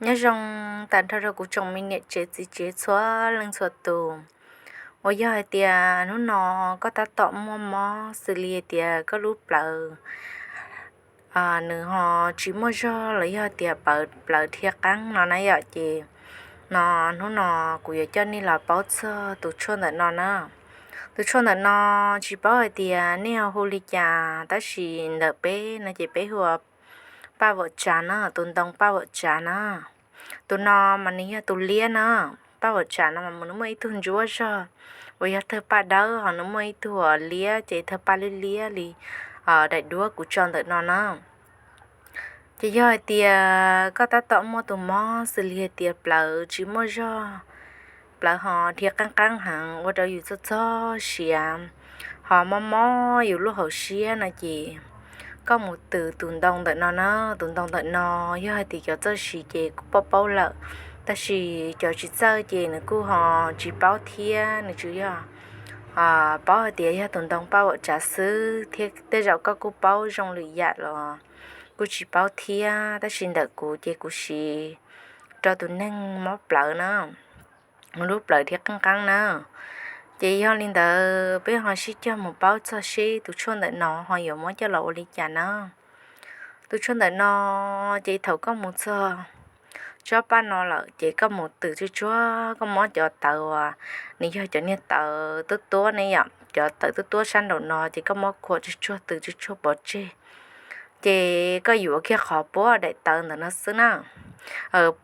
Nyob zoo tag nrho rau kuv tsoom me niam tsev txiv tsev txhua leej txhua tus. Uas yog hais tias hnub no koj tab tom muaj mob xws li hais tias koj lub plawv nws ho tsis muaj zog los yog tias plawv dhia qeeb no na yom, ces no hnub no kuv yuav coj nej los paub txog tus tshuaj ntawm no na. Tus tshuaj ntawm no tsis paub hais tias nej ho hu li cas, tab sis ntawm peb no ces peb hu ua paj vam tsav na, tus ntoo paj vam tsav na. Tus no mas nws yog tus liab na. Paj vam tsav no mas nws muaj ib tug ntsuab zog uas yog thawj paj dawb, ho nws muaj ib tug liab ces thawj paj liab liab li daim duab kuv tso ntawm no na. Ces yog hais tias koj tab tom muaj tus mob xws li hais tias plawv tsis muaj zog, plawv ho dhia qeeb qeeb heev ua rau yus txog txog siav, ho mob mob yus lub hauv siab no ces koj mus tws tus ntoo ntawm no na. Tus ntoo ntawm no yog hais tias cov txoj siv ces kuj paub paub lawm, tab sis cov tsis txawj ces nws kuj ho tsis paub thiab, nws tsuas yog paub hais tias yog tus ntoo paj vam tsav xwb thiab. Tej zaum koj kuj paub zoo lwm yam los kuj tsis paub thiab, tab sis ntawm kuv ces kuv siv rau tus neeg mob plawv na, lub plawv dhia qeeb qeeb na. Ces yog li ntawd peb ho sib cog mus paub txog seb tus tshuaj ntawm no ho yuav muab coj los ua li cas na. Tus tshuaj ntawm no ces thaum koj mus txog tsob paj no lawm ces koj mus tws tsuag tsuag, koj muab cov tawv uas nws yog cov niag tawv tuab tuab ne yom, cov tawv tuab tuab sab nraum no ces koj muab khuam tsuag tsuag, tws tsuag tsuag pov tseg. Ces koj yuav kiag qhov puab daim tawv ntawm no xwb na,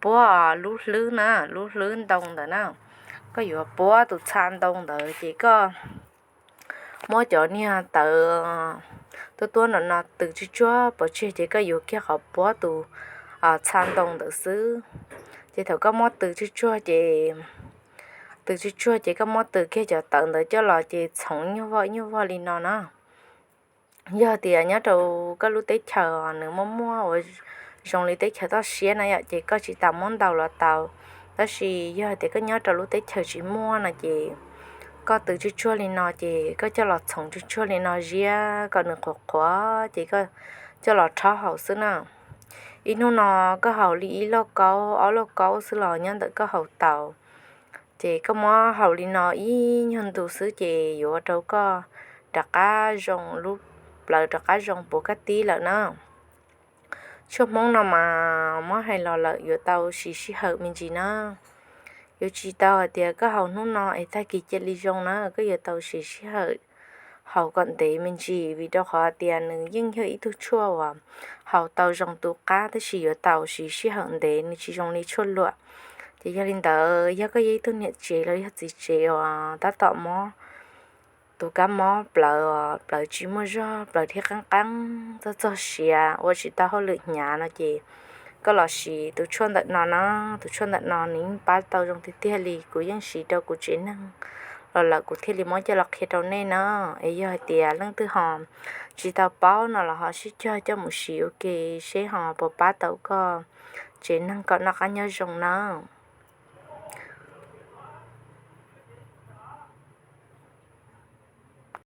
puab lub hlwb na, lub hlwb ntoo ntawd na. Koj yuav puab tus txha ntoo ntawd ces koj muab cov niag tawv tuab tuab nraum no tws tsuag tsuag pov tseg ces koj yuav kiag qhov puab tus txha ntoo ntawd xwb. Ces thaum koj muab tws tsuag tsuag ces, tws tsuag tsuag ces koj muab tws kiag cov tawv ntawd coj los ces txhoov nyuag voj nyuag voj li no na. Yog tias nyob rau koj lub teb chaws nws muaj muaj ua zoo li teb chaws toj siab na yom, ces koj tsis tas muab ntau los tau. Tab sis yog tias koj nyob rau lub teb chaws tsis muaj no ces koj tws tsuag tsuag li no ces koj coj los txhoov tsuag tsuag li no ziab kom nws qhuav qhuav ces koj coj los rhaub haus xwb na. Ib hnub no koj haus li ib lauj kaub ob lauj kaub xwb los nyob ntawm koj haus tau. Ces koj muab haus li no ib nyuag ntu xwb ces yuav ua rau koj rov qab zoo, lub plawv rov qab zoo puv kab tib lawm na. Tshuaj Hmoob no mas muab hais los lawm yuav tau siv sij hawm me ntsis na. Yuav tsis tau hais tias koj haus hnub no es tag kis cia li zoo na, koj yuav tau siv sij hawm haus kom ntev me ntsis, vim rau qhov tias nws yeej yog ib tug tshuaj uas haus tau zoo tu qab tab sis yuav tau siv sij hawm ntev, nws tsis zoo li tshuaj luam. Ces yog li ntawd yog koj yog ib tug niam tsev los yog txiv tsev uas tab tom mob tus kab mob plawv, plawv tsis muaj zog, plawv dhia qeeb qeeb, txog txog siav ua tsis tau hauj lwm hnyav no ces koj los siv tus tshuaj ntawm no na. Tus tshuaj ntawm no nws yeej pab tau zoo tiag tiag li, kuv yeej siv rau kuv tsev neeg los lawm kuv thiaj li muab coj los qhia rau nej na. Es yog hais tias leej twg ho tsis tau paub no los ho sib cog coj mus siv ua ke seb ho puas pab tau koj tsev neeg kom noj qab nyob zoo na.